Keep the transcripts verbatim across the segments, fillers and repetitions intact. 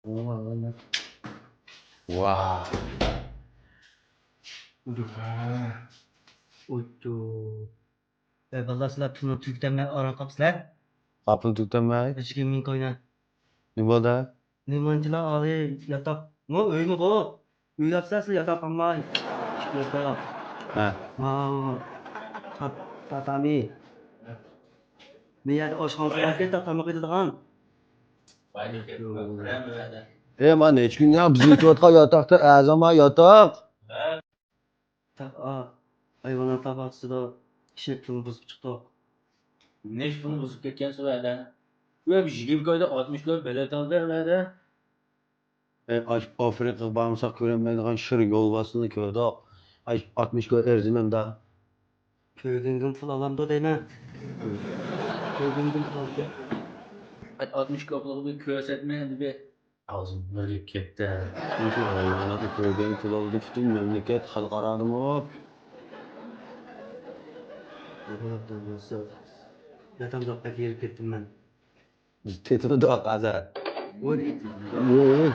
ۋاھ. ئوچۇ. ئەي بالىلار، سىلەر پۇلنى تۈگىتەلمەي ئاران قاپسىلەر. قاپىل تۈگىتەلمەي؟ ئىچكى مىڭ كوينى. نېمە بولدى؟ نېمانچىلا ئالىي ياتاق. مو ئۆيمۇ بۇ؟ ئۆي ياپسا سىلەر ياتاق قالماي. ياتاق. ھە. ھا. تا-، تاتامى. مەن يەردە ئاشخانىسى باركەن، تا-، تاماق يەيدىغان. ئەي، مانا نەچچە كۈن يا بىز يېتىۋاتقان ياتاقتا ئەزەم ياتاق. تا-، ئا، ھايۋانلار تاغ باغچىسىدا ئىشەك پۇلىنى بۇزۇپ چىقتۇق. نەچچە پۇلنى بۇزۇپ كەتكەنسىز ۋەدە؟ ۋە يىگىرمە كويدا ئاتمىش كوي بېلەت ئالدى ۋەدە. ئەي، ئاش-، ئافرىقىغا بارمىساق كۆرەلمەيدىغان شىر يولۋاسنى كۆردۇق. ئاي، ئاتمىش كوي ئەرزىمەمدا. كۆرگەنگىمۇ پۇل ئالامدۇ دەيمەن. كۆرگەنگىمۇ پۇل ئالامدۇ. ئاي، ئاتمىش كوي پۇلغا بىر كۆرسەتمە ئەمدى بىر. ئاغزىم بىر گەپ كەتتى. شۇ ھايۋاناتنى كۆرگەن كۈلۈۋالدى پۈتۈن مەملىكەت خەلقئارادىمۇ. ياتامدۇق بەك ھېرىپ كەتتىم مەن. بىز تېتىمىدۇق ھازىر. ۋوي. ۋوي.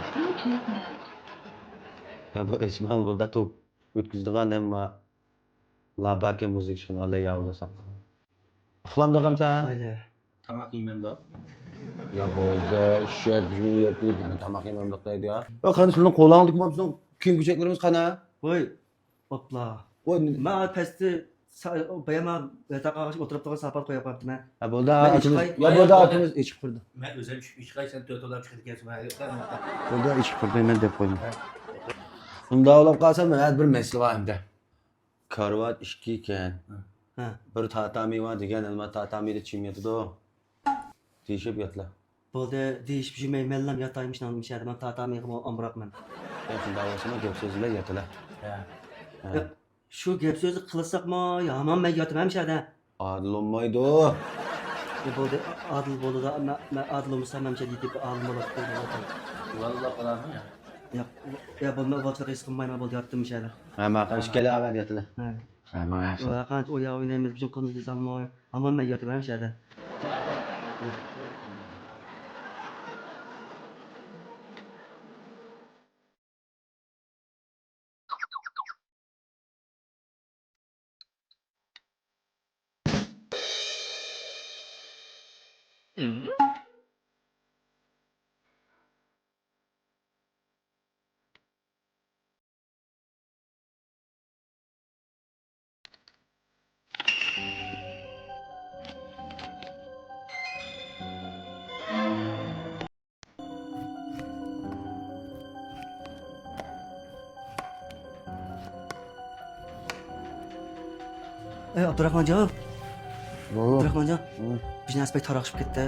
يا بۇ ئىسمائىل بۇردا توپ ئۆتكۈزىدىغان ھەممە لاباكى مۇزىكىسىنى ئالە ياۋلىساق. ئۇخلامدىغان سەن؟ مايلى. تاماق يېمەمدۇ؟ يا بولدى، ئىششەك، بىزنى يەپ تاماق يېمەمدۇق دەيدۇ يا. يا قانداق سىزنىڭ قولىڭىزدىكى بولمىسۇن، كىيىم كېچەكلىرىمىز قانا؟ ۋوي، ئوپلا. ۋوي، نېمە؟ مەن پەستە سا-، بايام ياتاققا ئولتۇرۇپ تۇرغان ساپات قويۇپ قويۇپتىمەن. ھە، بولدى، مەن ئاكىمىز، ئىچىپ قوي-، يا بولدى، ئاكىمىز ئىچىپ قىردى. مەن ئۆزۈم چۈشۈپ ئىچىپ قوي، سەن تۆت ئويلاپ چىقىدىكەنسەن، مەن ئۆزۈم. بولدى، ئىچىپ قىردى، مەن دەپ قويدۇم. ھە. ئۇنداق ئويلاپ قالسام، مەن ھەر بىر مەسىلە بار ئەمدى. كارىۋات ئىككى ئىكەن. ھە. بىر تاتامى بار دېگەن، ئەمما تاتامىدا چىم ياتىدۇ. دېيىشىپ ياتلا. بولدى، دېيىشىپ يۈرمەي، مەنلا ياتاي مۇشۇنىڭ مۇشۇ يەردە، مەن تاتامىغىمۇ ئامراقمەن. يا شۇنداق بولسىمۇ گەپ سۆز بىلەن ياتىلا. ھە. ھە. ياق، شۇ گەپ سۆزنى قىلساقمۇ، يا ھامان مەن ياتىمەن مۇشۇ يەردە. ئادىل بولمايدۇ. يا بولدى، ئادىل بولدى، مەن، مەن ئادىل بولمىسام، مەن مۇشۇ يەردە يېتىپ ئالىم بولاتتىم. ۋاللا قالامۇ يا؟ ياق، يا بولماي، ۋاقىت ھېس قىلمايمەن، بولدى، ياتتىم مۇشۇ يەردە. ھە، ماقۇل، ئىككىلى ئاۋەت ياتىلا. ھە. ھە، ماقۇل. ۋاقىت ئويا ئوينايمىز، بىزنىڭ قولىمىزدا سالماي. ئامان مەن ياتىمەن مۇشۇ يەردە. ئەي، ئابدۇراخمانجان. ۋاۋ. ئابدۇراخمانجان. ھە. بىزنىڭ بەك تاراقشىپ كەتتى.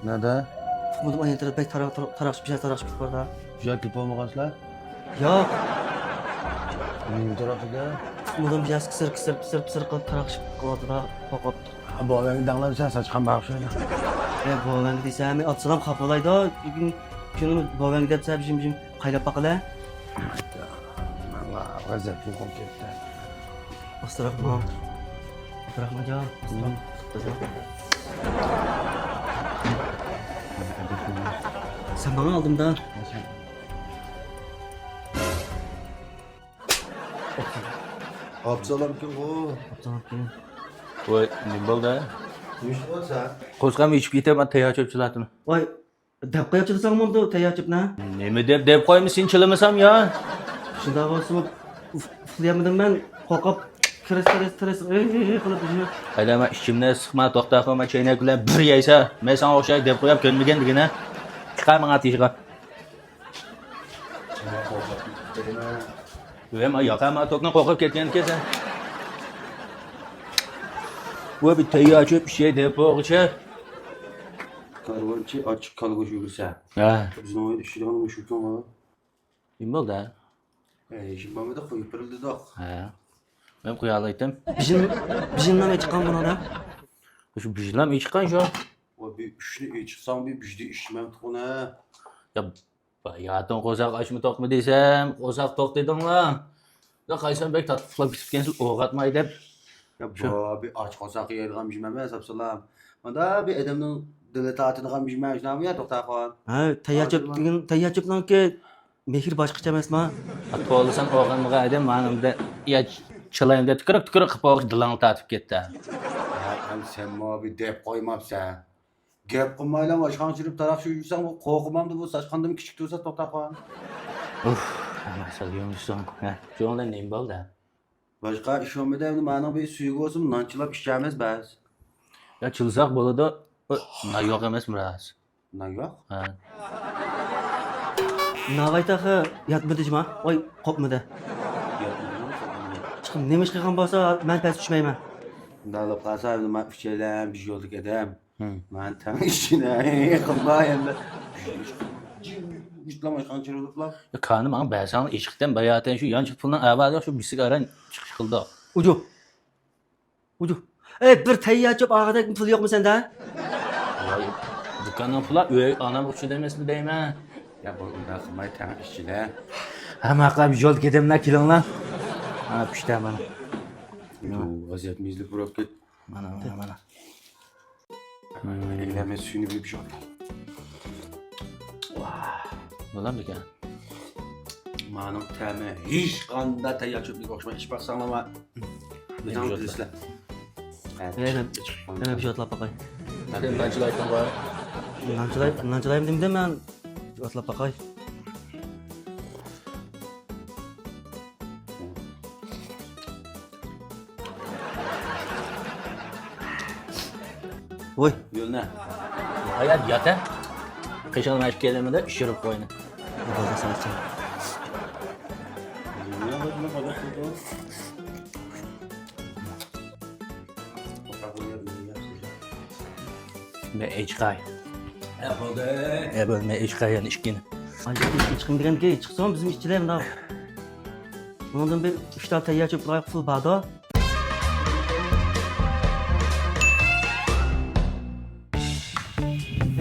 نەدە؟ ئۇقمىدىم، ئايان تەرەپ بەك تاراق-، تاراق-، تاراقشىپ، بىزنى تاراقشىپ كېتىپ باردا. بۇ يەردە كېلىپ بولمىغانسىلەر؟ ياق. نېمە تاراق ئىدى؟ ئۇقمىدىم، بىز قىسىر، قىسىر، پىسىر، پىسىر قىلىپ تاراقشىپ قالدى-دا، قورقۇپ. ھە، بوۋاڭنى دەڭلەمسەن، ساچقان باغىشلايدۇ. ھە، بوۋاڭنى دېسەم، ئاتىسىلام خاپىلايدۇ. لېكىن شۇنى بوۋاڭ دەپسە، بىژىم، بىژىم قايلاپ باقىلى. ماڭا غەزەپلىك بولۇپ كەتتى. ئاستىراخمان. ئابدۇراخمانجان. سەن ماڭا ئالدىمدا. ئابدۇسالامكەنغۇ. ئابدۇسالامكەن. ۋاي، نېمە بولدى؟ نېمە ئىش قىلىۋاتىسەن؟ قورسىقىم ئېچىپ كېتىپ، مانا تەييار چۆپ چىلاتىمەن. ۋاي، دەپ قويۇپ چىلىساڭ بولدى، تەييار چۆپنى. نېمە دەپ، دەپ قويمىسۇن، چىلىمىسام يا؟ شۇنداق بولسىمۇ، ئۇف-، ئۇفلىيالمىدىم مەن، قورقۇپ، كىرىس، كىرىس، كىرىس، ئېي، ئېي، ئېي قىلىپ يۈرمە. ھەيدە، مەن ئىچىمنى سىقما، توختا، خورما، چەينەك بىلەن بىر يەيسە، مەن ساڭا ئوخشاي دەپ قويۇپ كۆنمىگەن دېگىنە. چىقار ماڭا تېشىغا. ۋە ما ياقا ما توكنى قورقۇپ كەتكەن ئىكەنسەن. ۋە بىر تەييار چۆپ ئىچەي دەپ بولغۇچە. كارۋانچى ئاچچىق كالىغۇ يۈگۈرسە. ھە. بىزنىڭ ئۆيدە ئىشلىگەن مۇشۇ ئىكەنغۇ. نېمە بولدى؟ ئەي، شۇ بامىدا قويۇپ بېرىلدى دوق. ھە. مەن قويالايتتىم. بىژىم، بىژىمنىڭ ئېچىققان بۇنىڭدا. شۇ بىژىمنىڭ ئېچىققان شۇ. ۋە بىر ئۈچنى ئېچىقساڭ بىر بىژدى ئىشلىمەمتىغۇ نە. يا باياتىن قورساق ئاچمۇ توقمۇ دېسەم، قورساق توق دېدىڭلا. يا قايسام بەك تاتلىق ئۇخلاپ كېتىپتىكەنسىز، ئويغاتماي دەپ. يا شۇ. بۇ بىر ئاچ قورساق يەيدىغان بىژىم ئەمەس، ئابدۇسالام. مانا بىر ئادەمنىڭ دىلى تارتىدىغان بىر مەن شۇنداقمۇ يا، توختاخۇن؟ ھە، تەييار چۆپنىڭ، تەييار چۆپنىڭكى مېھرى باشقىچە ئەمەسما؟ توۋلىسام ئوغۇنمىغان ئادەم مانا ئۇنداق يا چىلايمدا تۈكۈرۈك تۈكۈرۈك قىلىپ بولغۇچە دىلىڭنى تارتىپ كەتتى. ھە، ئەمدى سەنمۇ بىر دەپ قويماپسەن. گەپ قىلمايلا ئاشخانا چىرىپ تاراق يۇيساڭ، بۇ قورقمامدۇ بۇ ساچقاندىن كىچىك تۇرسا، توختاخۇن؟ ئۇف، ئەمەسە يۇمشىسۇن. ھە، جۇڭلار نېمە بولدى؟ باشقا ئىش بولمىدى، ئەمدى مانىڭ بىر سۈيىگە بولسىمۇ نان چىلاپ ئىچەرمىز بەس. يا چىلىساق بولىدۇ. نان يوق ئەمەسمۇ راست؟ نان يوق؟ ھە. ناۋاي تېخى ياتمىدى جۇما. ۋاي، قوپمىدى. ياتمىدىمۇ، قوپمىدى. چىقىپ نېمە ئىش قىلغان بولسا، مەن پەس چۈشمەيمەن. مۇنداق بولۇپ قالسا، ئەمدى مەن ئۈچەيلەن بىر يولدىكى ئادەم. ھىم. مەن تەڭ ئىشىنى قىلماي ئەمدى. يۇتلام ئاشخانا چىرىلىپلا. يا كانى ماڭا بەرسەڭ ئىشقىتەم باياتەن شۇ يانچۇق پۇلنىڭ ئەۋازى يوق، شۇ بىسىك ئاران چىقىش قىلدى. ئۇجۇ. ئۇجۇ. ئەي، بىر تەييار چۆپ ئاغدەك پۇل يوقمۇ سەندە؟ ۋاي، دۇكاننىڭ پۇلى ئۆي ئانام ئۈچۈن ئەمەسمۇ دەيمەن. يا بۇ ئۇنداق قىلماي تەڭ ئىشچىلەر. ھە ماقۇل، يول كېدەملەر كېلىڭلار. ھە، پىشتە مانا. يو، غەزىيەت مېزىلىك بۇراپ كەت. مانا، مانا، مانا. ئەيلەنمە سۈيىنى بىر پىشۇرۇپ. ۋاھ، بولامدىكەن؟ مانىڭ تەمى ھېچقانداق تەييار چۆپلۈككە ئوخشىماي، ئىچىپ باقساڭلارمۇ ئۆزۈڭلار بىلىسىلەر. ھە، مەن، مەن بىر شوتلاپ باقاي. مەن چىلايتتىم قوي. نان چىلاي، نان چىلايمۇ دېمىدىم مەن. شوتلاپ باقاي. ۋوي. يولنى. ھايات يات ھە. قېشىڭ مەشىپ كېلىمىدە ئىشۇرۇپ قوينى. مەن ئىچقاي. ئە، بولدى. ئە، بولدى، مەن ئىچقاي يەنە ئىككىنى. ئاي، ئىچقىم دېگەندىكى، چىقسىمۇ بىزمۇ ئىچىلەي مۇنداق. بۇنىڭدىن بىر ئۈچ تال تەييار چۆپ قىلايلى، پۇل باردۇ.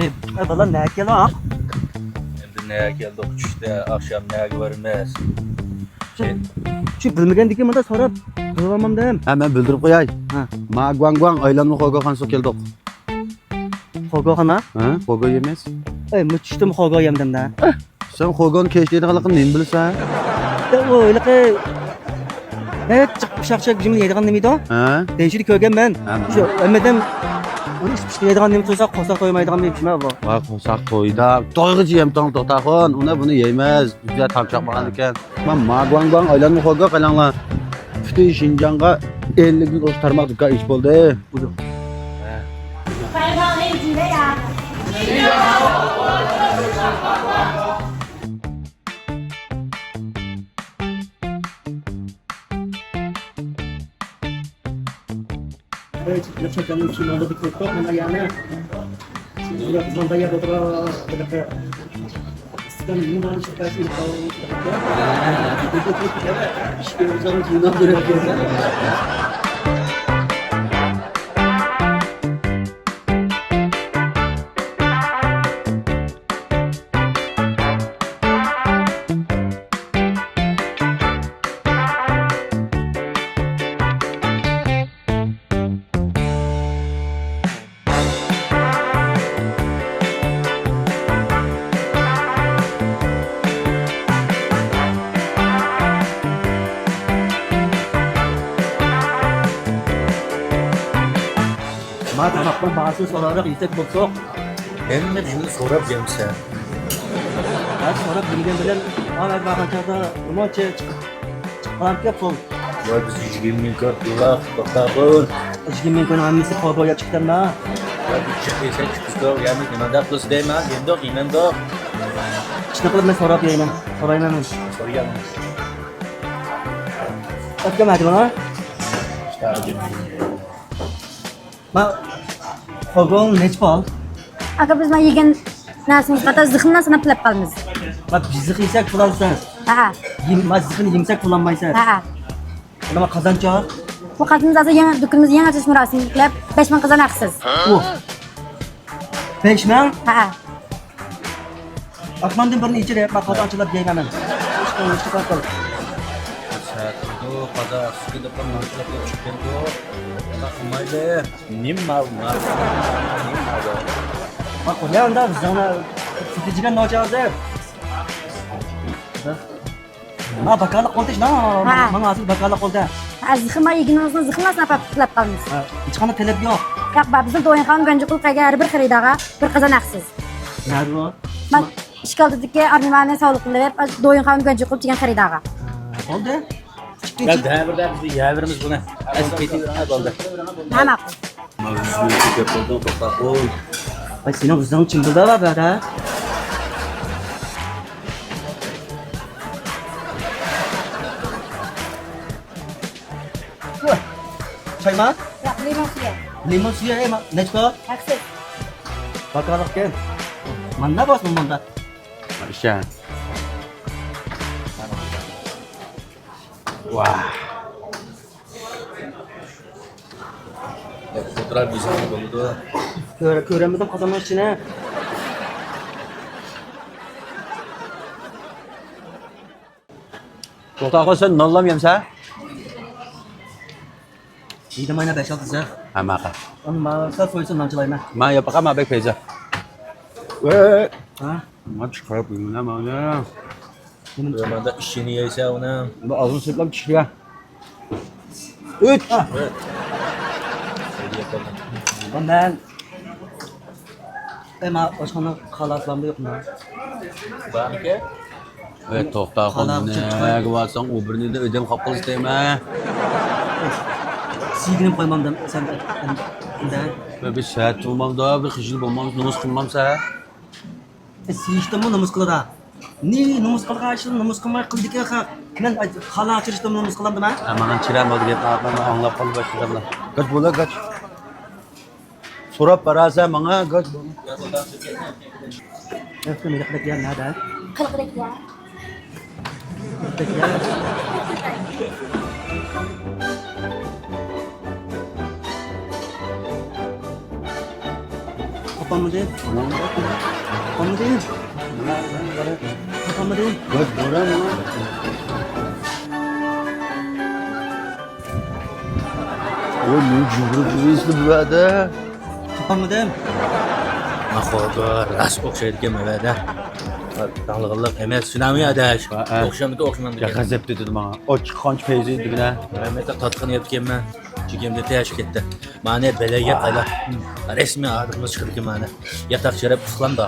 ئەي، ئەي، بالام، نەگە كەلدىڭ؟ ئەمدى نەگە كەلدۇق، چۈشتە، ئاخشام نەگە بارىمىز؟ شۇ، شۇ بىلمىگەندىكىن مۇنداق سوراپ بىلىۋالمامدىم. ھە، مەن بىلدۈرۈپ قوياي. ھە. ما گۇاڭگۇاڭ ئايلانما خوگو خانىسىغا كەلدۇق. خوگو خانا؟ ھە، خوگو يېمەس. ئەي، مۇ چۈشتىمۇ خوگو يەمدىم دە. سەن خوگونى كەچتە يەيدىغانلىقىنى نېمە بىلىسەن؟ ئۇ ھېلىقى نەچچە ئۇششاق چۈشەك جۈملە يەيدىغان نېمە ئىدى؟ ھە؟ دېيىشىدە كۆرگەنمەن. ھە. شۇ ھەممىدىن ئۇنى ئىچ پىشتى يەيدىغان نېمە تۇرسا، قورساق تويمايدىغان بىر چۈشمە بۇ. ۋاي، قورساق تويدا. تويغىچە يەمتىڭ توختاخۇن. ئۇنى بۇنى يەيمەز. بىزگە تامچاق بارغان ئىكەن. مانا ما گۇاڭگۇاڭ ئايلانما خوگو قاراڭلار. پۈتۈن شىنجاڭغا ئەللىكتىن ئوشۇق تارماق دۇكان ئېچىپ بولدى. ما تاماقنىڭ باھاسىنى سوراراق يېسەك بوپتۇ. ھەممە نېمىنى سوراپ يەمسەن. ھە، سوراپ يېگەن بىلەن، مانا بارغان چاغدا نېمانچە چىقىپ، چىقىپ قالامتى پۇل. ۋاي، بىز يىگىرمە مىڭ كار پۇل توختاخۇن. يىگىرمە مىڭ كارنىڭ ھەممىسى پوگو يەپ چىقتىمدا. ۋاي، بىز چىقىپ يېسەك، چىقىپ يەرمىز، نېمانداق قىلسا دەيمەن، يېمىدۇق، يېمەمدۇق. شۇنداق قىلىپ مەن سوراپ يەيمەن، سورايمەن مەن. سورايمەن. ئۆپكەم ھەدە بۇلار. ما، خوگوڭ نەچچە پۇل؟ ئاكا، بىز ما يېگەن نەرسىمىز قاتار زىخىنلا ساناپ تىلەپ قالىمىز. ما، بىز زىخ يېسەك پۇل ئالىسىز. ھەئە. يېم-، ما، زىخىن يېمىسەك پۇل ئالمايسىز. ھەئە. ئەنە ما قازانچا؟ بۇ قازىنىمىز ھازىر يېڭى، دۇكىنىمىز يېڭى ئېچىلىش مۇراسىمى تىلەپ بەش مىڭ قازان ھەقسىز. ئۇ. بەش مىڭ؟ ھەئە. ئاقماندىن بىرنى ئىچىرىپ، ما قازانچىلاپ يەيمەن مەن. سەتىدۇ، قازا سۈكۈدە قىلماڭچىلىق چىقىپتۇ. قىلمايلى. نېمە مال، مال؟ نېمە مال؟ يا ئۇنداق بىزنىڭ سۈتى جىگەر نوچى ھازىر. ما باكالىق قىلدى شۇنداق. ھە. ماڭا ھازىر باكالىق قىلدى. ھە، زىخىما يېگىنىڭىزنى زىخىما سىناپ تىلەپ قالىمىز. ھە، ھېچقانداق تەلەپ يوق. ياق، بار، بىزنىڭ دويۇنخان گۆنجى قۇل قىلغان ھەر بىر خېرىدارغا بىر قازان ھەقسىز. نەدە بۇ؟ مانا ئىشىك ئالدىدىكى ئارمىۋانى ساۋغا قىلىپ، دويۇنخان گۆنجى قۇل دېگەن خېرىدارغا. ھە، بولدى. يا، دەۋردە بىز يەۋېرىمىز بۇنى. ئەسلى كېتىۋېرىڭە بولدى. ھە، ماقۇل. مانا ئۈزۈلۈپ كېتىپ بولدۇڭ، توختاپ قوي. ۋاي، سېنىڭ ئۆزۈڭ چىڭدىلداپ بار ھە. چايما؟ ياق، لىمون سۈيى. لىمون سۈيى، ئەي، ما-، نەچچە؟ ھەقسىز. باكالىقكەن. ماندا بولسۇن، ماندا. ئىشەن. ۋاھ. ئولتۇرار بىزنىڭ بولىدۇ. كۆر-، كۆرەلمىدىم قازاننىڭ ئىچىنى. توختاخۇن، سەن نانلام يەمسە؟ يېدىم ئاينا بەش-ئالتە زىخ. ھە، ماقا. ئۇنى ما سەل سويسۇن نان چىلايمەن. ما ياپاقا ما بەك پەيزە. ۋە. ھە؟ ما چىقىرىپ يېمىنە مانا. نېمە؟ بۇ ياماندا ئىشىنى يەيسەن ئۇنىڭ. بۇ ئاغزىنى سېپىپ چىقىشىغا. ئۈچ. ھە. مەن ئەمما ئاشخانا خالاسلامدا يوقما؟ بارمىكى؟ ۋەي، توختاخۇن، نەگە بارساڭ ئۇ بىرنى ئۆيدىن قاپ قىلىش دەيمەن. سىيگىنىم قويمامدىم سەن ئەمدە. ۋەي، بىر سەت تۇرمامدا، بىر خىجىل بولمامسىز، نومۇس قىلمامسە؟ سىيىشتىنمۇ نومۇس قىلىدا. نى نومۇس قىلغان ئىشىدىن نومۇس قىلماي قىلىدىكەن خەق. مەن خالا چىرىشتىنمۇ نومۇس قىلامدىمەن؟ ماڭا چىرە بولدى گەپ، ئاڭلاپ قالدى باشقا ئادەملەر. گاچ بولا، گاچ. سوراپ بارارسەن ماڭا، گاچ. ئەسلى مېلىقدەك يەر نەدە؟ قىلىقدەك يەر. قىلىقدەك يەر. تاپالمىدىم. تاپالمىدىم. تاپالمىدىم. ۋاي، نېمە جۇغۇرۇپ يۈرىسىلەر بۇ يەردە؟ تاپالمىدىم. ما خوتۇن راست ئوخشايدىكەن بۇ يەردە. تاڭلىغانلىق ئەمەس، شۇنداقمۇ ئاداش؟ ھە، ھە. ئوخشامدۇ، ئوخشىمامدۇ؟ يا، غەزەپ دېدى ماڭا. ئاچچىق قانچە پەيزى دېگىنە. مەن تاتقان يەپتىكەنمەن. چېكەمدە تەشىپ كەتتى. مانا بەلەيگە قايلا. رەسمىي ئادىمىمىز چىقىدىكەن مانا. ياتاق شەرەپ ئۇخلامدا.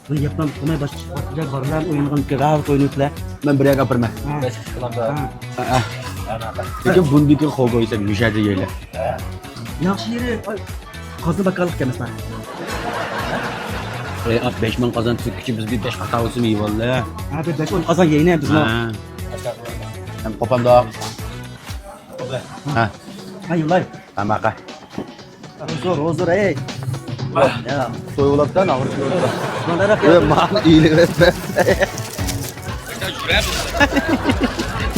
بۇ ياپلام قىلماي باشقا بارلار ئوينىغان راۋۇت ئوينىۋېتىلە. مەن بىر يەرگە ئاپىرىمەن. ھە. ھە، ھە. لېكىن بۇندىكى خوگويسەن مۇشەدە يەيلە. ياخشى يېرى، ئاي، قازنى باكالىق كەمەسمەن. ئەي، ئاپ، بەش مىڭ قازان تۈزۈككىچە بىز بىر بەش قاتا بولسىمۇ يېيىۋاللا. ھە، بىر بەش ئون قازان يەينە بىزمۇ. ھە. ھەم قوپامداق. ھە. ھە، يوللاي. ھە، ماقا. ھۇزۇر، ھۇزۇر، ئەي. يا. توي بولاپتۇ، ناغرى توي بولاپتۇ. مانا ئەي، مانا ئېلىۋەتمە.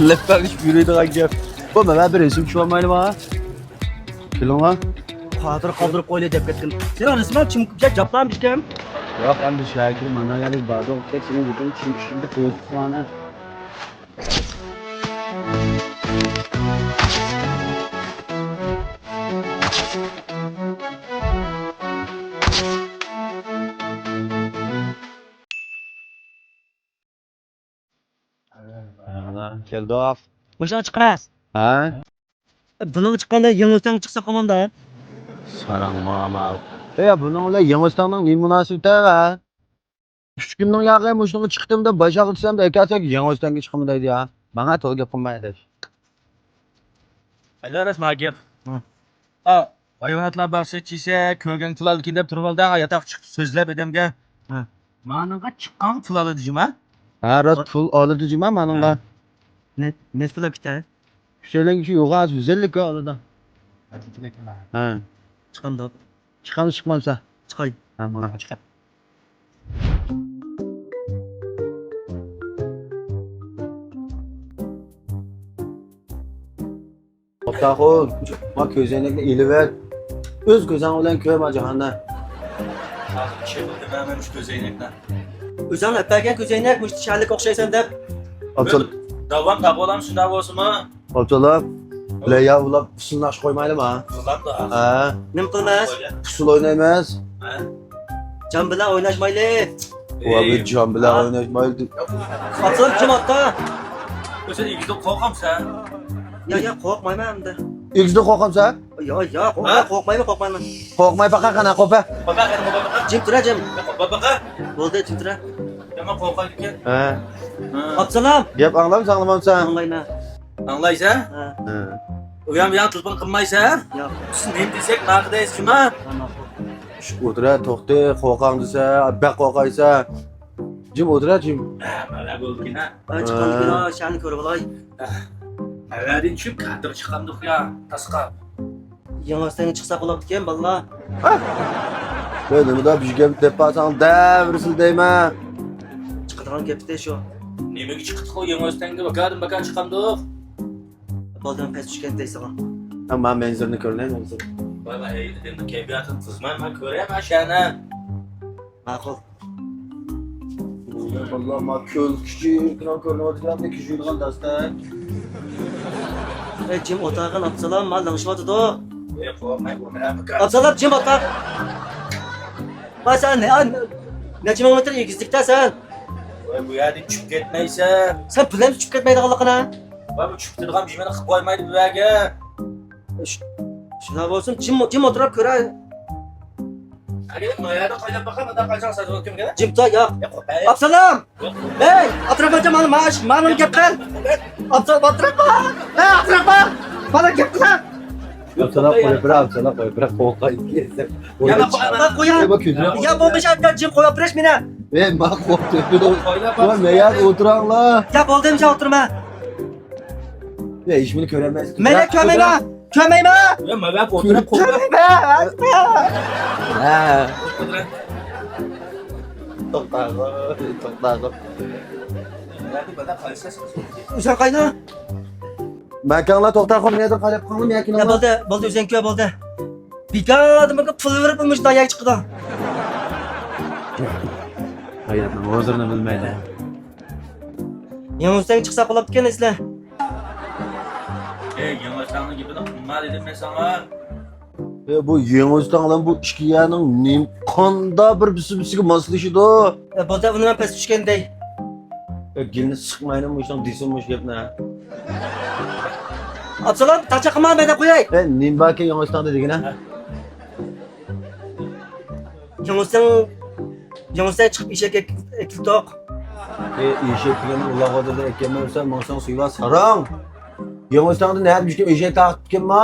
لەپپەڭلىشىپ يۈرىدىغان گەپ. بۇ مەن بىر رەسىم چۈشۈرەلمەيلىما؟ كېلىڭلار. قادىر قالدۇرۇپ قويلى دەپ كەتكىن. سېنىڭ رەسىمىڭ چىم جاپلامىشكەن. ياق، ئەمدى شاكىر مانا يەرگە باردۇق. تەك سېنىڭ بۈتۈن چىم چۈشۈردى، قويۇپ قويغانە. كەلدۇق. مۇشۇنىڭ چىقىمىز. ھە؟ بۇنىڭ چىققاندا يېڭىلسەڭ چىقسا قومامدا. ساراڭ ماما. ئەي، بۇنىڭ بىلەن يېڭىلسەڭنىڭ نېمە مۇناسىۋىتى بار؟ ئۈچ كۈننىڭ ياقى مۇشۇنىڭغا چىقتىم دەپ باش ئاغرىتسام، ئەكەلسەك يېڭىلسەڭگە چىقىمەن دەيدۇ يا. ماڭا توغرا گەپ قىلماي ئاداش. ئەلۋەت، راست ما گەپ. ھە. ئا، ھايۋاناتلار باغچىسى چىسە، كۆرگەن پۇل ئالىدىكەن دەپ تۇرۇۋالدى، ھا، ياتاق چىقىپ سۆزلەپ ئادەمگە. ھە. مانىڭغا چىققان پۇل ئالىدۇ جۇما. ھە، راست پۇل ئالىدۇ جۇما مانىڭغا. ھە. نەچ-، نەچچە پۇل ئەپ كېتە؟ ئۈچەيلەنگە شۇ يوغان يۈز ئەللىك ئالىدۇ. ھە. چىقامدۇ؟ چىقامدۇ چىقمامسا؟ چىقاي. ھە، ماڭا چىقار. توختاخۇن، ما كۆزەينەكنى ئېلىۋەت. ئۆز كۆزۈڭ بىلەن كۆر ما جاھاننى. ئىشىنىپ مەن شۇ كۆزەينەكنى. ئۆزۈڭ ئەپ بەرگەن كۆزەينەك، مۇشۇ شەھەرلىك ئوخشايسەن دەپ. ئابسال-، داۋام تاقىۋالام شۇنداق بولسىمۇ. ئابسالام، لەيلا ئۇلاپ پۇسۇل ناخشا قويمايلىما؟ قويمامدۇ؟ ھە. نېمە قىلىمىز؟ پۇسۇل ئوينايمىز. جان بىلەن ئويناشمايلى. ۋاي، جان بىلەن ئويناشمايلى. ئاتسام جىم ئاتتا. سەن ئىگىدىن قورقامسەن؟ يا، يا، قورقمايمەن ئەمدى. ئىگىدىن قورقامسەن؟ يا، يا، قورقمايمەن، قورقمايمەن. قورقماي باقا قانا، قورقا. جىم تۇرە، جىم. بولدى، جىم تۇرە. يامان قورقايدىكەن. ھە. ئابدۇسالام. گەپ ئاڭلامسەن، ئاڭلىمامسەن؟ ئاڭلايمەن. ئاڭلايسەن؟ ھە. ئۇيان بۇيان تېلېفون قىلمايسەن؟ ياق. بىز نېمە دېسەك ماقۇل دەيسىز جۇما؟ ھە، ماقۇل. شۇ ئولتۇرە، توختى، قورقاڭ دېسە، بەك قورقايسەن. جىم ئولتۇرە، جىم. ھە، مانا بولدىكىن ھە. ھە، چىقامدىكىن ھە، شەھەرنى كۆرۈۋالاي. ھە. ئەۋەدىن چۈشۈپ كاتىغا چىقامدۇق يا، تاسقاپ. يېڭى ئۆستەڭگە چىقساق بولاپتىكەن، بالىلار. ھە؟ ۋەي، نېمىدا بىر گەپ دەپ بارساڭ دەۋرىسىلا دەيمەن. چىقىدىغان گەپتە شۇ. نېمىگە چىقتىق ئۇ يېڭى ئۆستەڭگە؟ باكادىن باكا چىقامدۇق. بالدىن پەس چۈشكەن دەيسىغۇ. ھە، مانا مەنزىرىنى كۆرۈنەي، مەنزىرە. ۋاي، ۋاي، ئەي، دېدىم، كەيپىياتىم تىزماي، مەن كۆرەي، مەن شەنە. ماقۇل. ۋاللا، ما كۆل كىچىككىنە كۆرۈنۈۋاتىدىغان، كىچىكىدىغان داستان. ئەي، جىم ئولتۇرغىن، ئابدۇسالام، ما لىڭشىۋاتىدۇ. ئەي، قورقماي، ئولتۇرە. ئابدۇسالام، جىم ئولتۇر. ما سەن نە-، نەچچە مىڭ مېتىر ئېگىزلىكتە سەن؟ ۋاي، بۇ يەردىن چۈشۈپ كەتمەيسەن. سەن بىلەمسەن چۈشۈپ كەتمەيدىغانلىقىنى؟ ۋاي، بۇ چۈشۈپ كېتىدىغان بىر نېمىنى قىلىپ قويمايدۇ بۇ يەرگە. شۇنداق بولسۇن، جىم، جىم ئولتۇرۇپ كۆرە. ئەگەر ما يەردە قايناپ باقاي، مۇنداق قايساڭ سەزگۈ كىم كېلە؟ جىم تا ياق. ياق، قوپاي. ئابدۇسالام! ھەي، ئابدۇراخمان، مانا، مانا، مانا گەپ قىل. ئابدۇراخمان، ئابدۇراخمان! ھەي، ئابدۇراخمان! مانا گەپ قىل. ئابدۇسالام قويۇپ بېرە، ئابدۇسالام قويۇپ بېرە، قورقاي. يا، ما قويما. ما قويا. يا، ما كۆتۈرە. يا، بولمىسا، جىم قويۇپ بېرىش مېنى. ئەي، ما قويۇپ بېرە. ما يەردە ئولتۇراڭلار. يا، بولدى، ئەمىسە ئولتۇرما. يا، ھېچنېمىنى كۆرەلمەيسىز. مەن كۆرمەيمەن. كۆرمەيمەن. يا، مەن كۆرمەيمەن. كۆرمەيمەن. ھە. توختاغۇ، توختاغۇ. ئۆزۈڭ قايدا؟ ماكانلا توختا، قوم، نېدىر قايلاپ قالدىم ياكى يا نېمە؟ بولدى، بولدى، ئۆزۈڭ كۆر، بولدى. بىكاردىن بىر پۇل بېرىپ مۇشۇنداق يەرگە چىقىدۇ. ھاياتنىڭ ھۇزۇرىنى بىلمەيدۇ. يېڭى ئۆستەڭگە چىقساق بولاپتىكەن ئەسلى. ئەي، يېڭى ئۆستەڭنىڭ گېپىنى قىلما دېدىم مەن ساڭا. ئەي، بۇ يېڭى ئۆستەڭ بىلەن بۇ ئىككى يەرنىڭ نېمە، قانداق بىر بىرسى بىرسىگە ماسلىشىدۇ؟ ئەي، بولدى، ئۇنى مەن پەس چۈشكەندەي. ئەي، گېلىنى سىقمايلا مۇشۇنىڭ دېسۇن مۇشۇ گەپنى. ئابدۇسالام، تاچاق قىلما، مەن دەپ قوياي. ئەي، نېمە باركەن يېڭى ئۆستەڭدە دېگىنە؟ يېڭى ئۆستەڭ، يېڭى ئۆستەڭ چىقىپ ئېشەك ئەك-، ئەكېلىپتۇق. ئەي، ئېشەك دېگەن ئۇلارغا دېدى ئەكەلمەي بولسا، ماڭساڭ سۇيۇۋال ساراڭ. يېڭى ئۆستەڭدە نەدە مۇشۇ ئېشەك تارتىپتىكەنما؟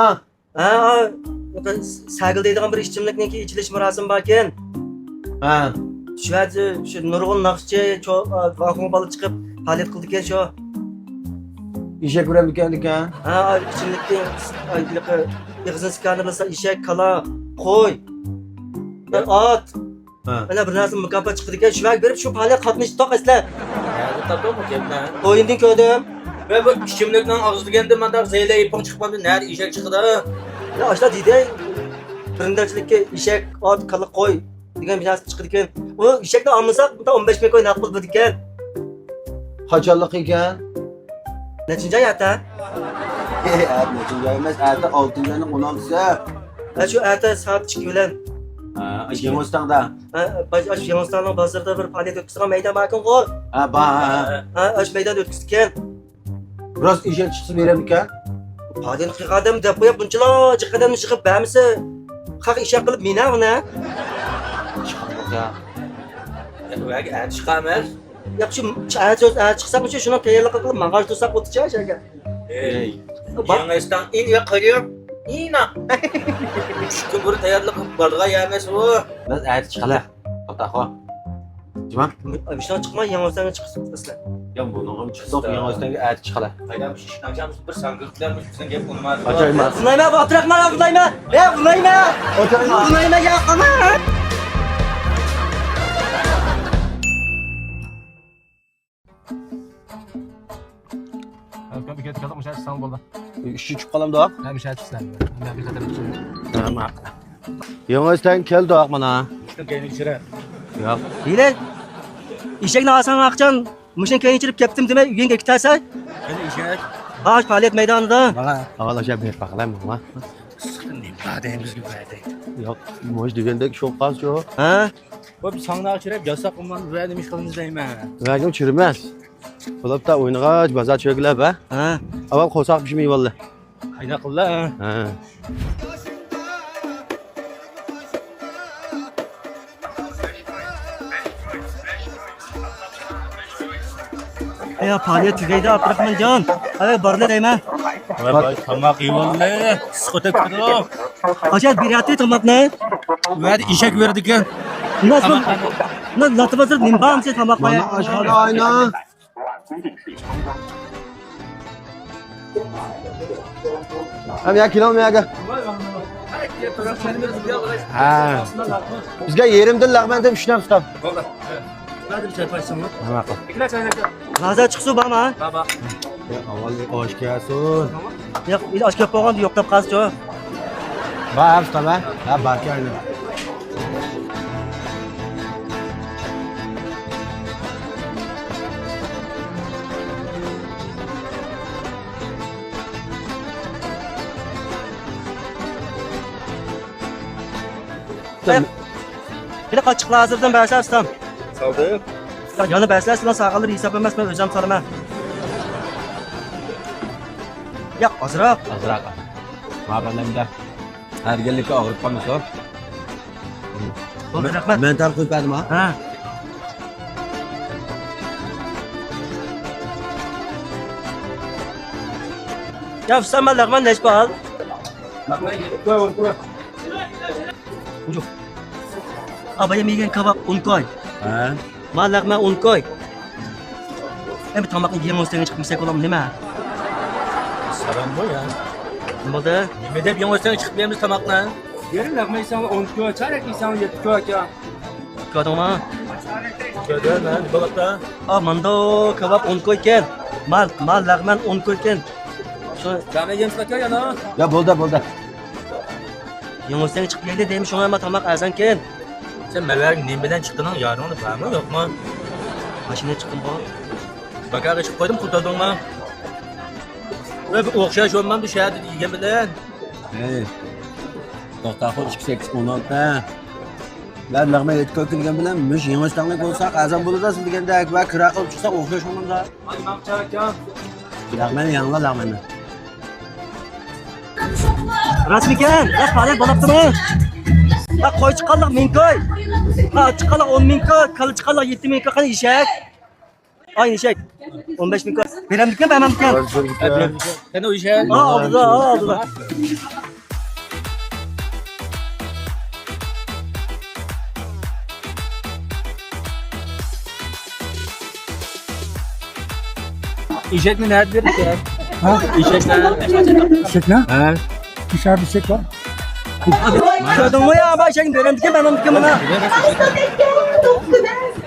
ھە، ھە، سەگىل دەيدىغان بىر ئىچىملىكنىڭكى ئېچىلىش مۇراسىمى باركەن. ھە. شۇ يەردە شۇ نۇرغۇن ناخشىچى، چو-، ۋاڭخۇڭ بالا چىقىپ پائالىيەت قىلىدىكەن شۇ. ئېشەك ئۇرامدىكەن دېگەن. ھە، ئىچىملىكتىن ئېغىزىنى سىكانى بىلسە ئېشەك، كالا، قوي، ھە. ئات. ھە. مانا بىر نەرسە مۇكاپات چىقىدىكەن، شۇ يەرگە بېرىپ شۇ پائالىيەتكە قاتنىشىپ تۇق ئەسلى. نەدە تاپتىڭ بۇ گەپنى؟ ئويۇندىن كۆردۈم. ۋە بۇ ئىچىملىكنىڭ ئاغزى دېگەندە مانداق زەيلە يېپىڭ چىقمامدۇ، نەدە ئېشەك چىقىدۇ؟ يا، ئاشۇنداق دېدى. بىرىنچىلىككە ئېشەك، ئات، كالا، قوي دېگەن بىر نەرسە چىقىدىكەن. ئۇ ئېشەكنى ئالمىساق، بۇندا ئون بەش مىڭ كوي نەق پۇل بېرىدىكەن. قاچانلىق ئىكەن؟ نەچچىنچى ئاي ئەتە؟ ئەي، ئەتە نەچچىنچى ئاي ئەمەس، ئەتە ئالتىنچى ئاينىڭ ئون ئالتىسى. ھە، شۇ ئەتە سائەت ئىككى بىلەن. ھە، يېڭىستاندا. ھە، باش-، ئاشۇ يېڭىستاننىڭ بازىرىدا بىر پائالىيەت ئۆتكۈزىدىغان مەيدان باركەنغۇ؟ ھە، بار، ھە، ھە. ھە، ئاشۇ مەيداندا ئۆتكۈزىدىكەن. راست ئېشەك چىقسا بېرەمدىكەن؟ پائالىيەت قىلغان ئادەم دەپ قويۇپ، بۇنچىلا جىق ئادەمنى يىغىپ بەرمىسە، خەق ئېشەك قىلىپ مىنە ئۇنى. چىقامدۇق يا. يا، ئەتە چىقامىز. ياق، شۇ، شۇ ئەتە، ئەتە چىقساق، شۇ، شۇنىڭ تەييارلىقى قىلىپ، ماڭغاچ تۇرساق بولدىچە شەھەرگە. ئەي، بار. يېڭىستان ئىن يا قېرىيۇ. ئىنا. ئۈچ كۈن بۇرۇن تەييارلىق قىلىپ بارغان يەر ئەمەس ئۇ. بىز ئەتە چىقىلى. توختاخۇ. جۇما؟ مۇشۇنىڭ چىقماي، يېڭىستانغا چىقىسىلەر. يا، بۇنىڭغىمۇ چىقتۇق، يېڭىستانغا ئەتە چىقىلى. قايدام، شىشناڭچام بىر ساڭگىلىقلار بىزنىڭ گەپ ئۇنىماس. ئاچايما. بۇلايما، بۇ ئابدۇراخمان، بۇلايما. يا، بۇلايما. ئاچايما. بۇلايما، يا، قانا. ئۇكام، ئىككى تىكەنلىك مۇشۇ ساڭا بولدى. ئۈچ چۈشۈپ قالامدۇ؟ ھە، مۇشۇ سىلەر. مەن بىر قېتىم چۈشۈرۈپ. ھە، ماقۇل. يېڭىستان كەلدۇق مانا. ئۈچتىن كەينىگە چۈشۈرە. ياق. ھېلى ئېشەكنى ئالساڭ ئاقچان، مۇشۇنى كەينىگە چۈشۈرۈپ كەپتىم دېمەي، ئۆيۈڭگە كېتەرسەن. قېنى ئېشەك؟ ھا، پائالىيەت مەيدانىدا. ماڭا. ئاۋۋال ئاشۇ بېرىپ باقىلاي ماڭا. ھە دەيمىزگە ۋە دەيدۇ. ياق، مۇش دېگەندەك شۇ قالسىچۇ. ھە؟ بۇ بىر ساڭناغا چىرەپ ياساق ئۇمان ۋە نېمە ئىش قىلىمىز دەيمەن. ۋەگىم چىرىمەس. بولۇپتا ئوينىغاچ بازار چۆگىلەپ ھە. ھە. ئاۋۋال قورساق پىشمىۋالدى. قايناق قىللا ھە. ھە. يا پائالىيەت تۈگەيدۇ ئابدۇراخمانجان. ئەۋە بارلا دەيمەن. ۋاي، ۋاي، تاماق يېۋاللا. ئىسسىق ئۆتۈپ كېتىدۇ. ئاشۇ بېرەتتى تاماقنى. ۋەدە ئېشەك بېرىدىكەن. ناس بۇ. ناس لاتىۋازىر نېمە بار ئەمسە تاماق قويا. مانا ئاشخانا ئاينا. ھەم يا كىلو مۇ ياگە؟ ھە. بىزگە يېرىمدىن لەغمەندىن ئۈچ نەم تۇتام. ھە، ماقۇل. ھازىر چىقسۇ بارما؟ بار، بار. يا، ئاۋۋال ئاش كەلسۇن. ياق، ئاش كەپ بولغاندا يوق دەپ قالسىچۇ. بار، ھە، ئۇستا، بار. ھە، باركەن. ھېلى قاچچىقلار ھازىردىن بەرسە ئۇستام. سالدى. يەنە بەرسە سىلەر سالغانلىرى ھېساب ئەمەس، مەن ئۆزۈم سالىمەن. ياق، ئازراق. ئازراق. ماڭا بەرلەمدە. ھەر گەللىككە ئاغرىپ قالمىسۇن. بولدى، رەھمەت. مەن تەل قويۇپ بەردىم ھە. ھە. يا ئۇستام، مانا لەغمەن نەچچە بال؟ ئابايام يېگەن كاۋاپ ئون كوي. ھە. مانا لەغمەن ئون كوي. ئەمدى تاماقنى يېڭى ئۆستەڭگە چىقىپ يېسەك بولامدۇ نېمە؟ سالام بۇ يا. نېمە بولدى؟ نېمە دەپ يېڭى ئۆستەڭگە چىقىپ يەيمىز تاماقنى؟ يېرىم لەغمەن يېسەڭ ئون كوي، چارەك يېسەڭ يەتتە كوي ئاكا. كۆردۈڭمۇ؟ كۆردۈم، ھە، نېمە بولۇپتۇ؟ ئا، ماندا كاۋاپ ئون كوي ئىكەن. مال، مال لەغمەن ئون كوي ئىكەن. شۇ لەغمەن يەمسىز ئاكا يەنە؟ يا، بولدى، بولدى. يېڭى ئۆستەڭگە چىقىپ يەيلى دەيمەن، شۇڭا ما تاماق ئەرزانكەن. سەن مەۋەرگە نېمە بىلەن چىقتىڭ؟ يارىڭدا بارمۇ، يوقمۇ؟ ماشىنا چىقتىمغۇ. باكاغا چىقىپ قويدۇم، قۇتۇلدۇڭمۇ؟ ۋە بىر ئوخشاش بولمامدۇ شەھەردە يېگەن بىلەن؟ ھەي. توختا خو ئىككى سەككىز ئون ئالتە. ھە. لەغمەن يەتتە كوي كىرگەن بىلەن مۇشۇ يېڭى ئۆستەڭلىك بولساق ئەرزان بولىدۇ سىز دېگەندەك ۋە كىرا قىلىپ چىقساق ئوخشاش بولمامدۇ؟ لەغمەن يەڭلا لەغمەننى. راستمىكەن؟ يا پالەك بولاپتىمۇ؟ ھە، قوي چىققانلىق مىڭ كوي. ھە، چىققانلىق ئون مىڭ كوي، كالا چىققانلىق يەتتە مىڭ كوي، قېنى ئېشەك؟ ئاي ئېشەك. ئون بەش مىڭ كوي. بېرەمدىكەن، بەرمەمدىكەن؟ قېنى ئېشەك؟ ھە، ئالدىدا، ھە، ئالدىدا. ئېشەكنى نەدە بېرىسەن؟ ھە؟ ئېشەكنى. ئېشەكنى؟ ھە. ئېشەك، ئېشەك بار. كۆردۈڭمۇ يا، ئابا، ئېشەكنى بېرەمدىكەن، مەن ئالامدىكەن مانا.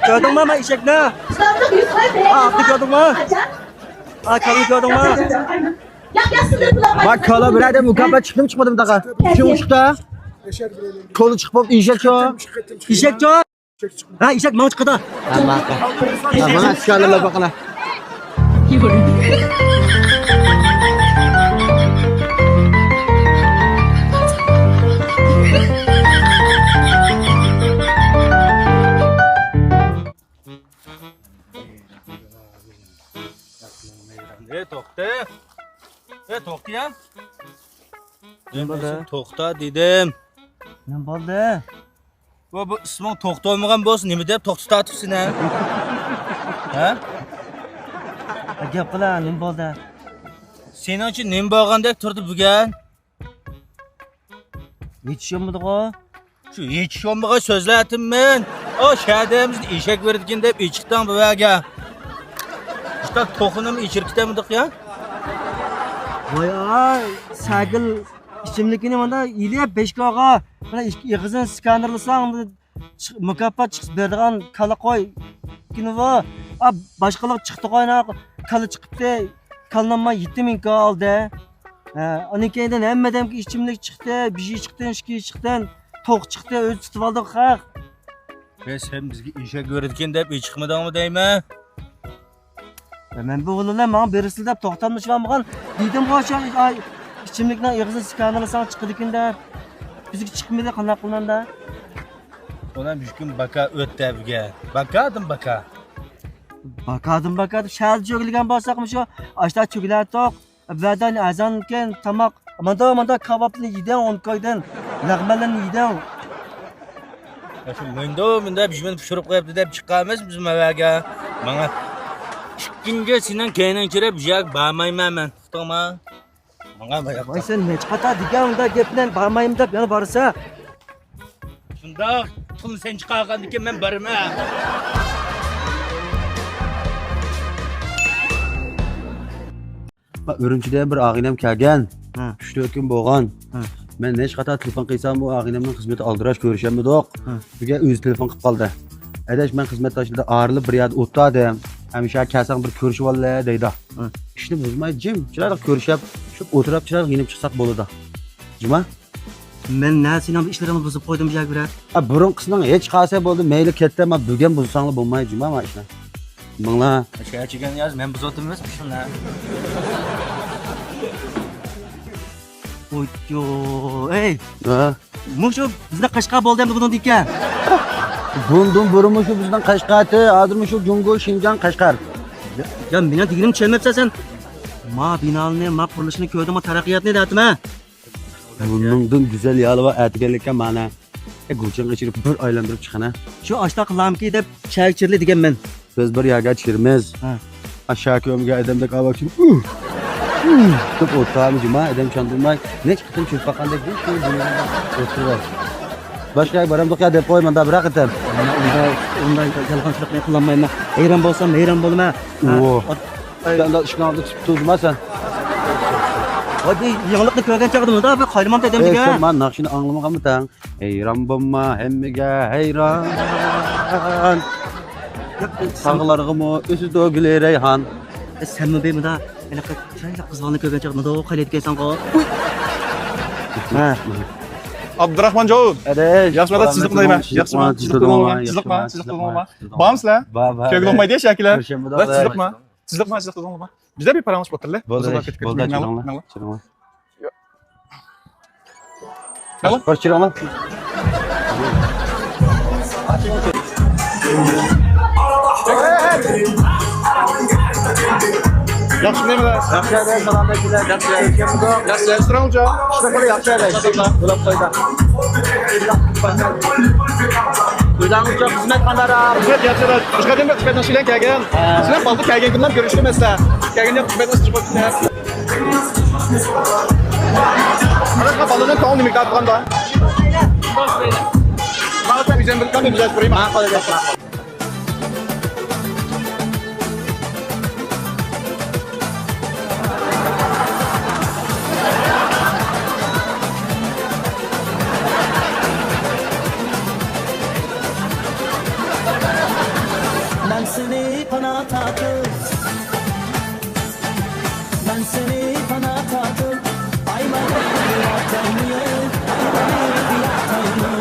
كۆردۈڭمۇ، ما ئېشەكنى؟ ھە، ئاتنى كۆردۈڭمۇ؟ ھە، كالىنى كۆردۈڭمۇ؟ ما كالا بىرەردە مۇكاپات چىقتىمۇ چىقمىدىمۇ تاقا؟ شۇڭ چىقتا. كولى چىقىپ بولۇپ ئېشەك شۇ. ئېشەك شۇ. ھە، ئېشەك ماڭا چىقىدۇ. ھە، ماڭا. ھە، ماڭا چىقارلا باقىلا. ئەي، توختا. ئەي، توختا يا. نېمە بولدى؟ توختا دېدىم. نېمە بولدى؟ بۇ، بۇ ئىسمىڭ توختا بولمىغان بولسا، نېمە دەپ توختا تارتىپسەن، ھە؟ ھە؟ ھە، گەپ قىلا، نېمە بولدى؟ سېنىڭچە نېمە بولغاندەك تۇردى بۈگۈن؟ ھېچ ئىش بولمىدىغۇ؟ شۇ ھېچ ئىش بولمىغان سۆزلەتتىم مەن. ئا، شەھەردە ھەممىسىنى ئېشەك بېرىدىكەن دەپ ئېچىقتىڭ بۇ يەرگە. ئىشتا توخۇنىمۇ ئېچىرىپ كېتەمدۇق يا؟ ۋاي، ئاي، سەگىل ئىچىملىكىنى مانا ئېلىپ بەش كويغا، مانا ئېغىزىنى سكانېرلىساڭ، چىق-، مۇكاپات چىقىپ بېرىدىغان كالا قوي. كىنىۋا، ئا، باشقىلار چىقتى قوينا، كالا چىقىپتى، كالىنىڭ ما يېتە مىڭ كوي ئالدى. ھە، ئۇنىڭ كەينىدىن ھەممە ئادەمگە ئىچىملىك چىقتى، بىژى چىقتى، شىكىر چىقتى، توخ چىقتى، ئۆزى تۇتۇۋالدى خەق. بەس، سەن بىزگە ئېشەك بېرىدىكەن دەپ ئېچىقمىدىڭمۇ دەيمەن؟ مەن بۇ بالىلار ماڭا بېرىسىلە دەپ توختاملىشىۋالمىغان دېدىمغۇ، شۇ ئاي ئىچىملىكنىڭ ئېغىزىنى سكانېرلىساڭ چىقىدىكىن دەپ. كۆزگە چىقمىدى، قانداق قىلىمەن-دە؟ ئۇلار بۈگۈن باكا ئۆتتى بۈگۈن. باكادىن باكا. باكادىن باكا دەپ شەھەردە چۆگىلىگەن بولساق، مۇشۇ ئاشتا چۆگىلەتتۇق. ئەبەدەن ئەزاندىن كېيىن تاماق، ماندا، ماندا كاۋاپنى يېدىڭ، ئون كويدىن لەغمەنلەرنى يېدىڭ. يا شۇ مۇنداق، مۇنداق بىژمىنى پىشۇرۇپ قويۇپتۇ دەپ چىقارمىز بىز مەۋەگە. ماڭا ئىككىنچى سېنىڭ كەينىڭ چىرىپ، بۇ يەرگە بارمايمەن مەن. ئۇقتۇڭما؟ ماڭا باياقتا. ۋاي، سەن نەچچە قاتا دېگەن ئۇنداق گەپنى، بارمايمەن دەپ يەنە بارسا. شۇنداق، تۇخۇم سەن چىقارغاندىكىن مەن بارىمەن. ئۈرۈمچىدىن بىر ئاغىنەم كەلگەن. ھە. ئۈچ تۆت كۈن بولغان. ھە. مەن نەچچە قاتا تېلېفون قىلسام، ئۇ ئاغىنەمنىڭ خىزمىتى ئالدىراش، كۆرۈشەلمىدۇق. ھە. بۈگۈن ئۆزى تېلېفون قىلىپ قالدى. ئاداش، مەن خىزمەت تاشلىدىم، ئايرىلىپ بىر يەردە ئولتۇردۇم. ھەمىشە كەلسەڭ بىر كۆرۈشۈۋاللى دەيدۇ. ھە. ئىشنى بۇزماي جىم، چىرايلىق كۆرۈشۈپ، شۇ ئولتۇرۇپ چىرايلىق يېنىپ چىقساق بولىدۇ. جۇما؟ مەن نە سېنىڭ ئىشلىرىڭنى بۇزۇپ قويدۇم بىر يەرگە بىرەر؟ ئا، بۇرۇنقىسىنىڭ ھېچ قاسى بولدى، مەيلى كەتتى، ما بۈگۈن بۇزساڭلا بولماي، جۇما، ما ئىشنى. مىڭلا. شۇ ئەچىگەن ياز، مەن بۇزۇۋاتىمىز ئىشنى. ئويتيو، ئەي. ھە؟ مۇشۇ بىزنىڭ قەشقەر بولدى ئەمدى بۇنىڭدىن كېيىن. بۇندىن بۇرۇنمۇ شۇ بىزنىڭ قەشقەر، ھازىرمۇ شۇ جۇڭگو، شىنجاڭ، قەشقەر. يا، يا، مېنىڭ دېگىنىمنى چۈشەنمەپسەن سەن. ما بىنانى، ما قۇرۇلۇشنى كۆردۈڭمۇ، تەرەققىياتنى دەتىمەن. بۇنىڭدىن گۈزەل يالى بار ئەتىگەنلىككە مانا. ئە، گۇچىڭغا چىرىپ بىر ئايلاندۇرۇپ چىقىنا. شۇ ئاشتاق لامكى دەپ چاي چىرلى دېگەنمەن. بىز بىر يەرگە چىرىمىز. ھە. ئاشۇ كۆمگە ئادەمدەك ئاۋاز چىقىپ، ئۇھ! ئۇھ! دەپ ئولتۇرامىز جۇما، ئادەم چاندۇرماي. نەچچە قېتىم چۆپ باققاندەك بىر شۇ جۇمۇ ئولتۇرۇۋال. باشقا يەرگە بارامدۇق يا دەپ قوي، ماندا بىر قېتىم. ئۇنداق، ئۇنداق يالغانچىلىقنى قىلالمايمەن. ھەيران بولسام، ھەيران بولىمەن. ھە. ئوھ. ئاي. سەن ئىشىكنىڭ ئالدىدا تۇتۇپ تۇردۇما سەن؟ ھە، بىر يېڭىلىقنى كۆرگەن چاغدا مۇنداق بىر قاينىمام دېدىم ئەي، دېگەن. سەن مانا ناخشىنى ئاڭلىمىغانمىدىڭ؟ ھەيران بولما، ھەممىگە ھەيران. ياق، سەن تاغلارغىمۇ ئۆسىدۇ گۈلى رەيھان. ئە، سەنمۇ بىر مۇنداق ھېلىقى چىرايلىق قىز بالىنى كۆرگەن چاغدا مۇنداق قاينايدىكەنسەنغۇ. ھە. ئابدۇراخمان جو. ئەدەش. ياخشىمۇ ئاداش، سىزلىقمۇ دەيمەن. ياخشىمۇ؟ سىزلىقمۇ؟ سىزلىقمۇ؟ بارمۇسىلەر؟ بار، بار. كۆرگىلى بولمايدۇ يا شەكىلەر. كۆرۈشەمدۇ؟ سىزلىقمۇ؟ سىزلىق مانا سىزلىق قىلغانغۇ. بىزدە بىر پاراڭلىشىپ ئولتۇرلى. بولدى، بولدى، چىقىڭلار، چىقىڭلار. بىر چىقىڭلار. ياخشى نېمىلەر؟ ياخشى ئەدەش، سالام بەرگىلەر، ياخشى. ياخشى، سىزلەرنىڭچە؟ شۇنداق ياخشى ئەدەش. بولۇپ قويدى. ئۆزلەرنىڭچە خىزمەت قانداق؟ خىزمەت ياخشى ئەدەش. خىزمەتنىڭ شىلەن كەلگەن. سىلەر بالدۇر كەلگەن كۈندىن كۆرۈشتۈم مەسىلەن. كەلگەندە خىزمەتنىڭ ئىشى بولۇپ كېتەر. ئاداش، بالىنىڭ كۆڭلى نېمىگە تارتقاندا؟ ماڭا سەن ئۆزۈڭ بىلىپ قالدىڭ، بىز ئاچ بېرەيمەن. ماقۇل، ئاداش، ماقۇل. مەن سېنى پانا تارتىپ مەن سېنى پانا تارتىپ، ئايلىنىپ ياتايمۇ، ئايلىنىپ ياتايمۇ.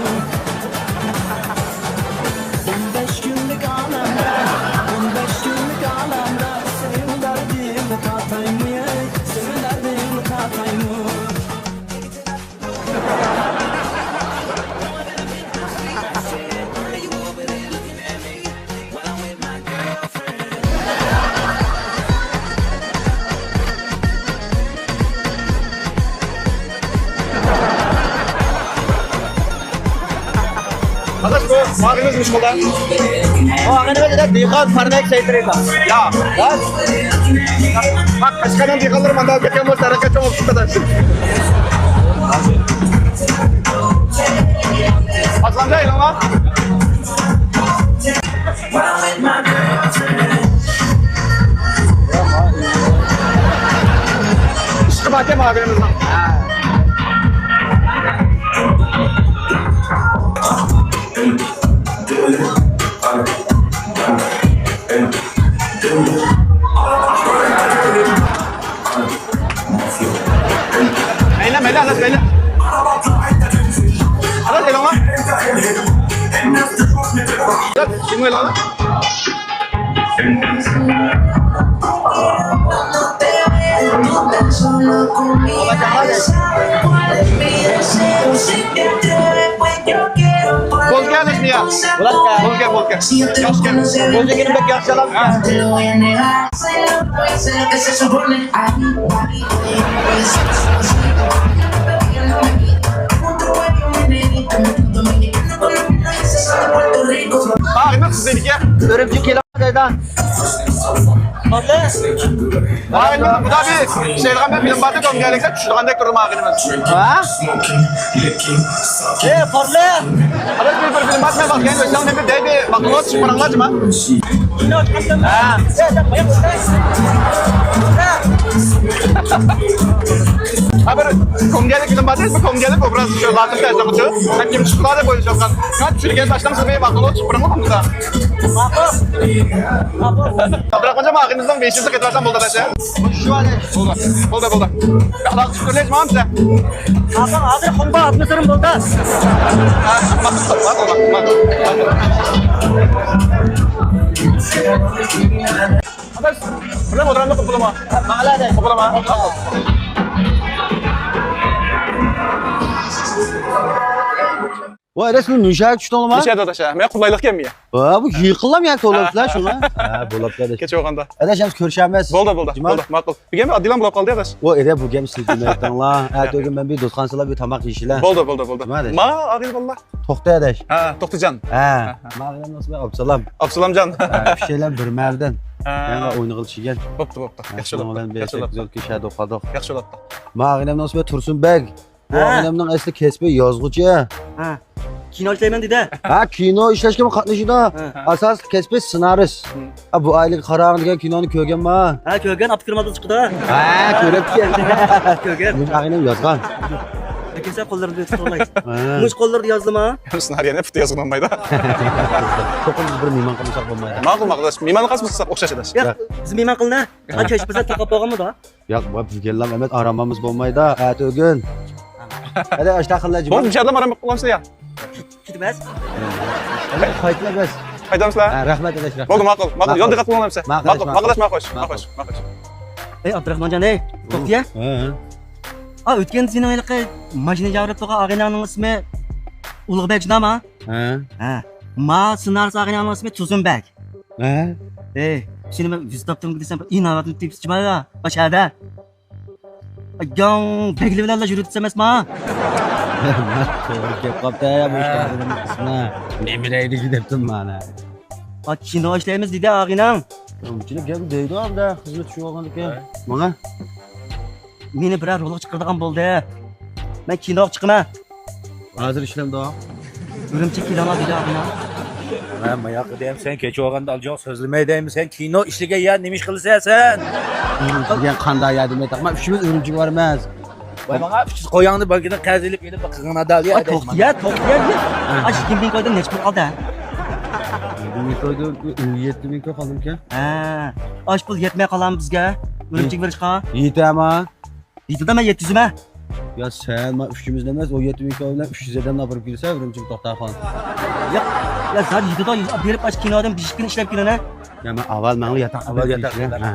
ئون بەش كۈنلۈك ئالەمدە، ئون بەش كۈنلۈك ئالەمدە، سېنىڭ دەردىڭنى تارتايمۇ، سېنىڭ دەردىڭنى تارتايمۇ. قارداش، بۇ ماغىنىمىز نېمە بولدى؟ ماغىنىمىز دېگەن دېھقان پارنىك سەيتىرى. يا. يا. بۇ قەشقەرنىڭ دېھقانلىرى مانداق كەتكەن بولسا، ھەرەكەت چوڭ بولۇپ چىقىدۇ. ئاتلانجا ئېلىڭلار. ئىشقى باركەن ماغىنىمىزنىڭ. مەيلى، مەيلى، ئاداش، مەيلى. ئاداش، ئېلىڭلار. ئاداش، شۇنى ئېلىڭلار. بولكە ئەمەسمۇ يا؟ بولكە. بولكە، بولكە. ياخشى گەپ. ئۆزىگىنى بەك ياخشى ئالامسەن. ئا، ئۆرۈمچى كېلىپ دەيدۇ. ئاي، بۇدا بىر ئىشلەيدىغان بىر فىلىم بارتى، كۆڭگەللىكتە چۈشىدىغاندەك تۇردى ماڭا. ھە؟ ئەي، پارلى! ئاداش، بىر، بىر فىلم بارتى، مەن باققان، ئۆتسەڭ، مەن بىر دەي، بىر باققىلى، چىقىپ قاراڭلار، جۇما. ھە. ھە، بىر كۆڭگەللىك فىلىم بارتى، بىر كۆڭگەللىك ئوبراز شۇ لازىم تەسىر قىلىدۇ. مەن كىم چىقىپ قالدى، بويىچۇ. مەن چۈشۈرگەن باشلام سىزگە باققىلى، چىقىپ قاراڭلار، بۇندا. ماقۇل. ماقۇل. ئابدۇراخمانجان، ماڭا ئىزنىڭ بېشىنى قېتىۋەتسەم بولدى، ئاداش. شۇ ئاداش. بولدى، بولدى، بولدى. ئالاقە تۇتۇپ كۆرۈنەيسىز ماڭا بىزدە. ئاغام، ھازىر خۇڭبا ئاتمىسىرىم بولدى. ئاداش، بىلەن ئولتۇرامدۇ، قوپۇلىما؟ ماڭىلا ئاداش. قوپۇلىما. ۋاي، ئاداش، بۇ نىشاغا چۈشتۈڭلارمۇ؟ نىشادا ئاداش، ھە. مەن قولايلىق كەلمىيە. ۋا، بۇ يېقىنلام يا، توۋلاپسىلەر شۇڭا. ھە، بولاپتۇ ئاداش. كەچ بولغاندا. ئاداش، ھەم كۆرۈشەرمىز. بولدى، بولدى. جۇما. بولدى، ماقۇل. بۈگۈن ئاددىيلا بولۇپ قالدى ئاداش. ۋا، ئاداش، بۇ گەپ سىز دېمەيتىڭلار. ئەتە بۈگۈن مەن بىر دوستخانا سىلاپ بىر تاماق يېيىشىلە. بولدى، بولدى، بولدى. جۇما ئاداش. ما ئاغىنە بالىلار. توختى ئاداش. ھە، توختىجان. ھە. ھە، ھە. ما ئاغىنەمنىڭ ئىسمى ئابسالام. ئابسالامجان. ھە، ئۈچەيلەن بىر مەھەللىدىن. ھە. يەنە ئوينىغىلى چۈشكەن. بوپتۇ، بوپتۇ. ياخشى بولۇپتۇ. ياخشى بولۇپتۇ. ياخشى بولۇپتۇ. ما ئاغىنەمنىڭ ئىسمى تۇرسۇنبەگ. بۇ ھە. ئاغىنەمنىڭ ئەسلى كەسپى يازغۇچى. ھە. كىنو ئىشلەيمەن دېدى. ھە، كىنو ئىشلەشكىمۇ قاتنىشىدۇ. ھە. ئاساسلىق كەسپى سېنارىست. ھە. ئا، بۇ ئايلىقى قاراڭ دېگەن كىنونى كۆرگەنما؟ ھە، كۆرگەن، ئاپتوكىنومدا چىقىدۇ. ھە، كۆرۈپتىكەن. كۆرگەن. مۇشۇ ئاغىنەم يازغان. لېكىن سەن قوللىرىڭدا تۇتۇۋالاي. ھە. مۇشۇ قوللىرىدا يازدىما؟ سېنارىينى پۇتى يازغىلى بولمايدۇ. چوقۇم بىز بىر مېھمان قىلمىساق بولمايدۇ. ماقۇل، ماقۇل. مېھمان قىلساق ئوخشاش ئاداش. ياق، بىز مېھمان قىلىنا. ھە. كەچ بىزدە تاقاپ بولغانمىدۇ؟ ياق، بۇ بۈگۈنلام ئەمەس، ئارامىمىز بولمايدۇ، ئەتە ئۆگۈن. ھەدە، ئاشتا قىللا جىم. بولدى، مۇشۇ يەردە ئارام قىلامسىز يا؟ كېتىمىز. قايتىمىز بەس. قايتامسىلەر؟ ھە، رەھمەت ئاداش، رەھمەت. بولدى، ماقۇل، ماقۇل. يول دىققەت قىلىڭلار ئەمسە. ماقۇل، ماقۇل، ماقۇل، ماقۇل. ئەي، ئابدۇراخمانجان، ئەي، توختىيە. ھە، ھە. ئا، ئۆتكەندە سېنىڭ ھېلىقى ماشىنا جاۋۇرۇپ تۇرغان ئاغىنەڭنىڭ ئىسمى ئۇلۇغبەگ شۇنداقمۇ؟ ھە. ھە. ما سېنارىست ئاغىنەڭنىڭ ئىسمى تۇزۇنبەگ. ھە؟ ئەي، سېنى مەن يۈز تاپتىم دېسەم، ئىناۋەتنى تېپىسىچە بايا، باشادا. ياڭ بەگلى بىلەنلا يۈرۈپ دېسەم ئەمەسما؟ توغرا گەپ قاپتۇ يا، بۇ ئىشلارنىڭ قىسمى. نېمە دەيدىكى دەپتىم مانا. ئا، كىنو ئىشلەيمىز دېدى ئاغىنەڭ. ئۇنچىلىك گەپ دەيدۇ ئەمدى، خىزمەت چۈشۈۋالغاندىكىن. ھە. ماڭا؟ مېنى بىرەر رولغا چىقىرىدىغان بولدى. مەن كىنوغا چىقىمەن. ھازىر ئىشلەمدۇ؟ ئۈرۈمچىگە كېلىڭلار دېدى ئاغىنەم. ھە، ماياق دېيەم، سەن كېچىۋالغاندا ئالجاق سۆزلىمەي دەيمەن، سەن كىنو ئىشلىگەن يەر نېمە ئىش قىلىسەن سەن؟ ئۈرۈمچى دېگەن قانداق يەر دېمەي تاقما، ئۈچىمىز ئۈرۈمچىگە بارىمىز. ۋاي، ماڭا ئۈچ قوياڭنى بانكىدىن قەرز ئېلىپ، ئېلىپ قىلغىنا دالىيا. ۋاي، توختىيە، توختىيە. ھە. ئاش يىگىرمە مىڭ كويدىن نەچچە پۇل قالدى؟ يىگىرمە مىڭ كويدىن ئون يەتتە مىڭ كوي قالدىمىكەن. ھە. ئاش پۇل يەتمەي قالامدۇ بىزگە؟ ئۈرۈمچىگە بېرىشقا؟ يېتەما. يېتىدۇ، مەن يەتكۈزىمەن. يا سەن، ما ئۈچىمىز ئەمەس، ئون يەتتە مىڭ كوي بىلەن ئۈچ يۈز ئادەمنى ئاپىرىپ كېلىسەن، ئۈرۈمچىگە توختاخان. ياق، يا زادى يېتىدۇ، بېرىپ ئاشۇ كىنودىن بېشىپ كۈن ئىشلەپ كېلىنە. يا، مەن ئاۋۋال ماڭا ياتاق ئاۋۋال ياتاق. ھە.